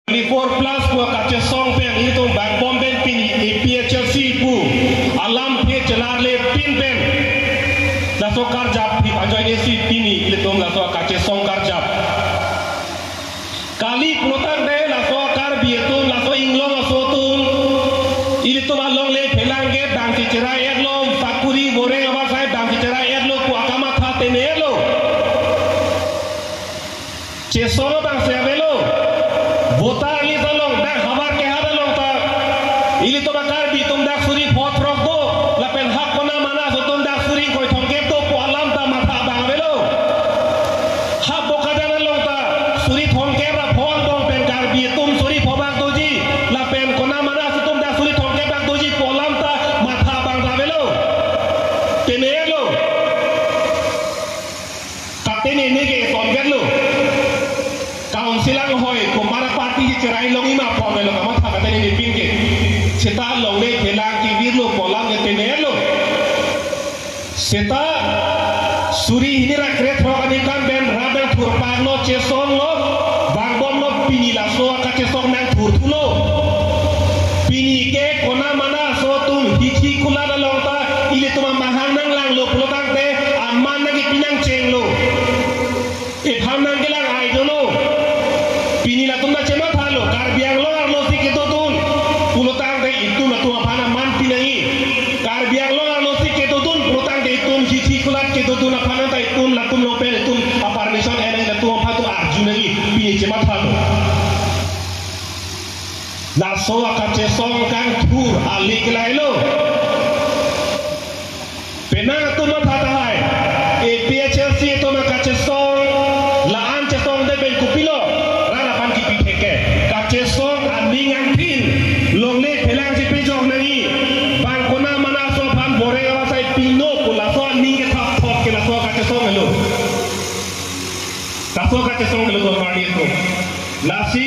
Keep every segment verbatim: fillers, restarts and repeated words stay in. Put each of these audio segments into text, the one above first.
twenty-four plus pu kachesong pen ilitum bangbom pen pini A P H L C pu alam phe chelarle pin pen laso karjap phi ajoine si pini ilitum laso kachesong karjap. Kali pulotangte laso Karbi atum, laso inglong aso atum, ilitum alongle phelang ke bang si cherai-etlo, sakuri boreng abang sai bang si cherai-etlo pu akamatha tene-etlo. Chesong abang si avelo. Voter list along dak havar kehat along ta ilitum a-Karbi atum dak suri pho throk do, lapen ha kona mana aso atum dak suri ingkoi thomkep do pu alam ta matha abang avelo. Ha Bokajan along ta suri thomkep ra pho angbong pen Karbi atum suri pho bak doji, lapen kona mana aso atum dak suri thomkep bak doji pu alam ta matha abang ta avelo. Tene-etlo. Katenene ke eson-etlo. Council anghoi komat a-party si cherai longji ma pu avelo kamatha katenene pin ke. Seta longle phelang kevirlo pu alam ke tene-etlo. Seta suri hini ra krethrok aningkan pen rat nangthurpaklo, chesonglo, bangbomlo, pini laso akachesong nangthurthulo. Pini ke kona mana aso atum hithi kulat along ta ilitum amahang nanglanglo pulotangte aman nangkipi nangchenglo. Ephan nangkelang ai dono. Pini latum ta chemathalo, Karbi Anglong arlo si kedodun pulotangte itum latum aphan aman pi nangji. Karbi Anglong arlo si kedodun pulotangte itum hithi kulat kedodun aphan ta itum latum along pen itum a-permission en nangji, latum aphan atum arju nangji, pini chemathalo. Laso akachesong kangthur ale ke lahelo. Penang atum matha tahai, A P H L C atum akachesong, la-an chesongde pen kopilo, rat aphan kipi thek ke. Kachesong aning angthin longle phelang si pejok nangji. Bang kona mana aso aphan boreng abang sai pino pu laso aning kethap thok ke laso akachesong helo. Laso akachesong helo don marli atum. Lasi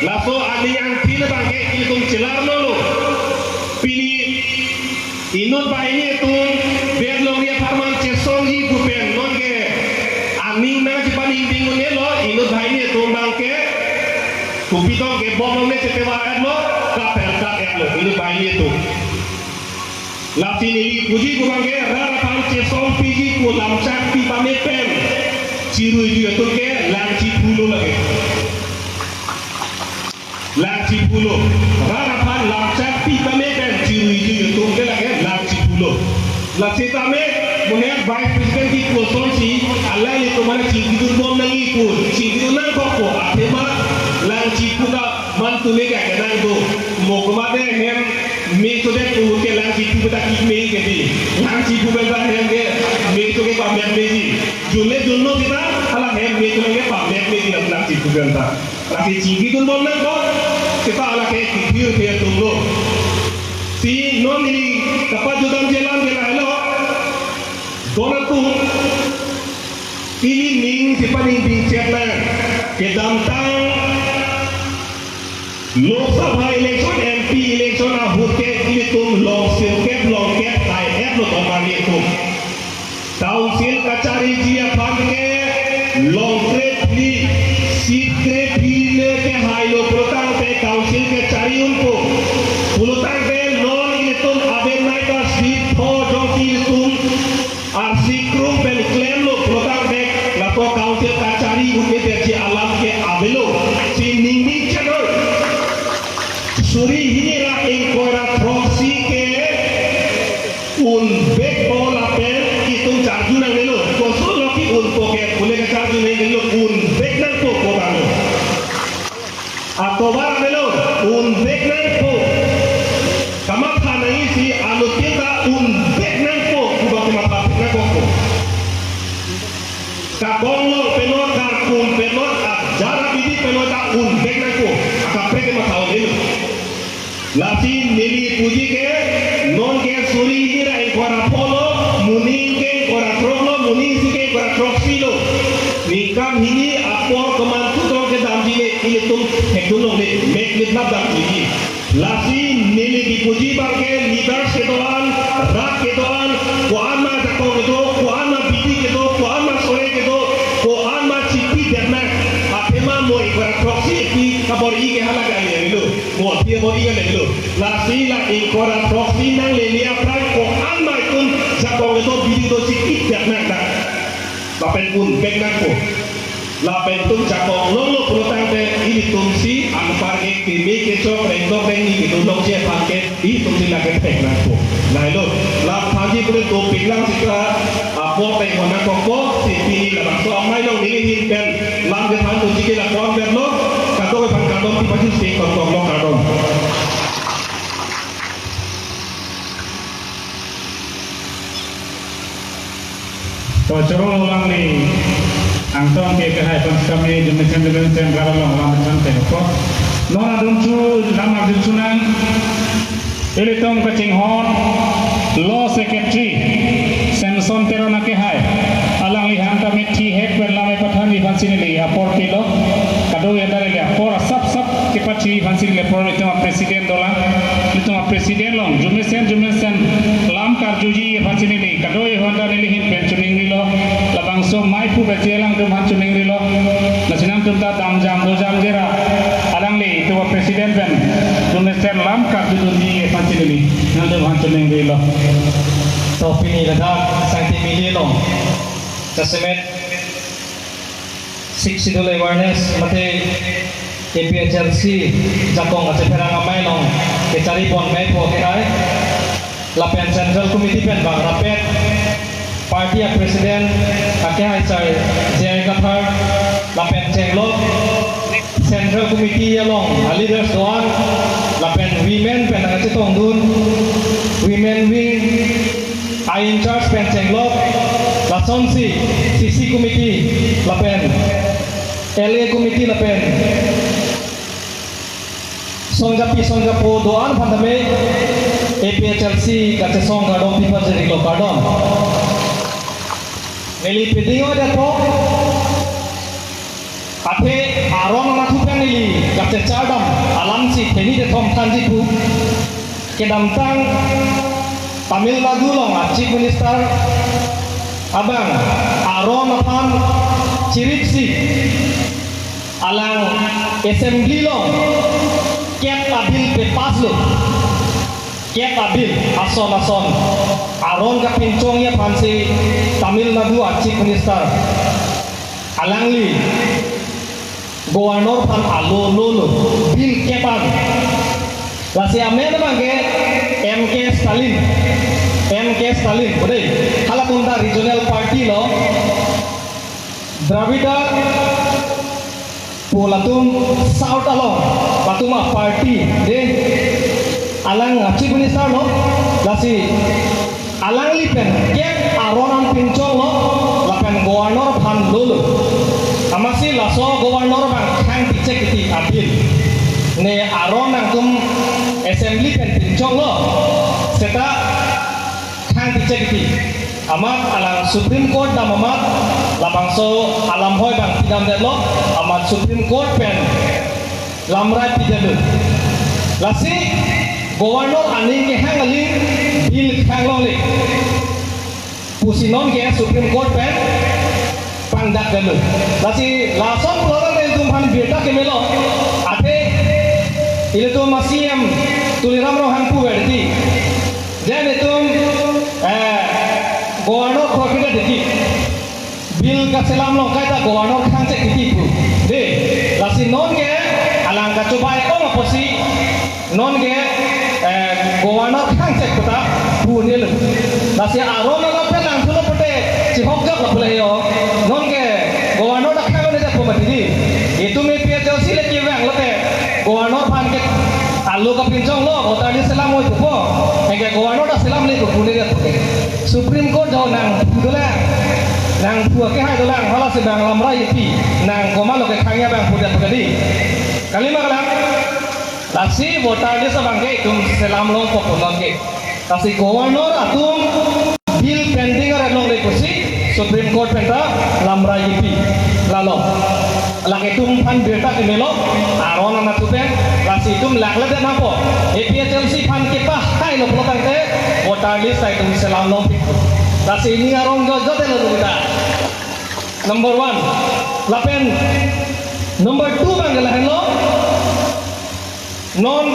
laso aning angthin abang ke ilitum chelar nolo. Pini inut banghini atum bed longri apharman chesongji pu pen non ke aning nangchepaningding un-elo, inut banghini atum abang ke kopi tong ke bom longle chetevar-etlo, kaperkat-etlo inut banghini atum. Lasi neli puji pu abang ke rat aphan chesong piji pu lamchak pi pame pen chiruijui atum ke langchiphulo lake. Langchiphulo. Rat aphan lamchak pi pame pen chiruijui atum ke lake langchiphulo. Lasi tame mo he Vice President kipu asonsi alanglitum aphan chingkidun bom nangji pu, chingkidun nangkokpo, athema langchiphu ta man tumi ka kenang do. Mo komat ahem me chodet pu ke langchiphu ta kik me ke di. Langchiphu pen ta ahem ke me cho ke pamek meji. Junle junlo seta hala hem me cho ke pamek meji langchiphu pen ta. Lake chingkidun bom nangkok, seta lake kithir the atumlo. Si non ili kapajudamji alam ke lahelo. Don atum, ili ning chepaningding chetna, kedamtang Lok Sabha election, M P election ahut ke ilitum long sirkep long kep ai-etlo don marli atum. Council kachariji aphan ke long krephli, seat krephli le kehailo pulotangte council kechari unpo. Pulotangte non ilitum aben naita seat pho jongsi ilitum arsi krung pen klemlo pulotangte lapu council kachari un-edetji alam ke avelo. Si ningning chetlo. Suri hini ra ingkoi ra throksi ke unvekpo lapen itum charju nangnelo. Kosonlo ke-unpo ke pule kacharju nangnelo, unvek nangpo pu abanglo. Atovar avelo, unvek nangpo. Kamatha nangji si anuttin ta unvek nangpo pu abang kamatha nangkokpo. Kakonglong penot, karkum penot, ajar abidi penot ta unvek nangpo. Akaprek ke matha un-elo. Lasi neli puji ke, non ke suri hini ra ingkoi ra pholo, moning ke ingkoi ra throklo, moning isi ke ingkoi ra throksilo. Ningkan hini apor keman thu throk kedamji le ilitum hekdun longle, mek liplap dam puji. Lasi neli kipuji abang ke leaders kedo-an, rat kedo-an, ko-an ma ajakong kedo, ko-an ma abidi kedo, ko-an ma sore kedo, ko-an ma chipi dernak, athema mo ingkoi ra throksi pi kabor-i ke Hala kali lo, mo thia mo iya lo. Lasi la ingkoi ra throksi nanglele aphrang ko-an ma itum jakong kedo bidi do chikit jak nang ta. Lapen un bek nangpo. Lapen itum jakong longlo pulo tangte ilitum si anpar ke kimi kechok rengdok rengni kedo longji aphan ke itum si lake thek nangpo. Lahelo, la thanji pule dopik lang sita, apot teng hona kokpo, si pini labangso amei along neli ahin pen lam kethan unji ke la ko-an vet lo, kadokave aphan kardom tipaji si kok kok lo, kardom. To choro alangli angtong ke kehai pon kami jumesen jumesen gal along lam than te ko. Non adun chu lam arjun sunang. Ilitum kachinghon Law Secretary Samson Teron akehai. Alangli han ta methi hek pen lam epathan aphan si neli apor pilo. Kadokave ta neli apor asap sap kepathi aphan si neli apor, itum a-president dolang. Itum a-president along jumesen jumesen lam karjuji aphan si neli kadokave aphan ta neli ahin pen choningrilo. Labangso mei pu pen si alangtum aphan choningrilo. Lasi nangtum ta damjam dojam jera alangli itum a-president pen jumesen lam karjudunji aphan si neli nangtum aphan choningrilo. To pini ladak Sangti Mili along jasemet Sixth Schedule awareness mate A P H L C jakong kachepherang amei along kechari pon mei pu akehai lapen Central Committee pen bang rapet party a-president akehai sir J I Kathar lapen chenglok Central Committee along a-leaders do-an lapen women pen nangkachetongdun, women wing a-in-charge pen chenglok, lasonsi C C committee lapen L A committee lapen songjapi songjapo do-an aphan tame A P H L C kachesong kardom tipaji riklo, kardom. Neli peding o-det po. Athe aron anatthu pen neli kachechardam alam si theni de thom thanji pu. Kedamtang Tamil Nadu along a-Chief Minister abang aron aphan chiripsi alang assembly along kep a-bill pe-pass lo. Kep a-bill ason ason aron kapinchongji aphan si Tamil Nadu a-Chief Minister alangli Governor aphan alo lolo bill kep an. Lasi amen abang ke M K Stalin, M K Stalin, bo dei, halatum ta regional party lo, Dravida pu latum South along latum a-party dei, alang a-Chief Minister lo, lasi alangli pen kep aron an pinchonglo, lapen governor aphan lolo. Amatsi laso governor abang khang tichek kiti a-bill ne aron nangtum assembly pen pinchonglo, seta khang tichek kiti. Amat alang Supreme Court dam amat labangso alam hoi abang pidamdetlo, amat Supreme Court pen lamrai pidetlo. Lasi governor aning kehang aling bill khang longle pusi non ke Supreme Court pen pangdakdetlo. Lasi lason pulote ilitum aphan birta kemelo. Athe ilitum a-C M Tuliram Ronghang puver ti, jen itum, eh, governor khorkida deki. Bill kaselam along kaita governor khangchek kiti pu. Dei, lasi non ke alang kachobai ong apotsi non ke, eh, governor khangchek puta pu nelo. Lasi aron along pen nangthulo pute chihokjok lo pule yo. Non ke governor ta khang-o-nedet pu mati dei. Itum A P H L C le kevang lote governor aphan ke alo kapinchonglo, voter list selam oi pupo. Anke governor ta selamle pu pu nedet pu ke. Supreme Court jo nangphu dolang, nangphu akehai dolang, halasi bang lamrai ipi, nang komatlo kekhangji abang pudet pu ke dei. Kalima kalang, lasi voter list abang ke itum selam longpo pu non ke. Lasi governor atum bill pending aret longle pusi Supreme Court pen ta lamrai kipi. Lalo, lake itum aphan birta kemelo, aron anatthu pen, lasi itum lakledet nangpo. A P H L C aphan kepahailo pulo tangte voter list ta itum selam longpik. Lasi ini arong jotjot lo kita. Number one. Lapen number two abang ke lahenlo. Non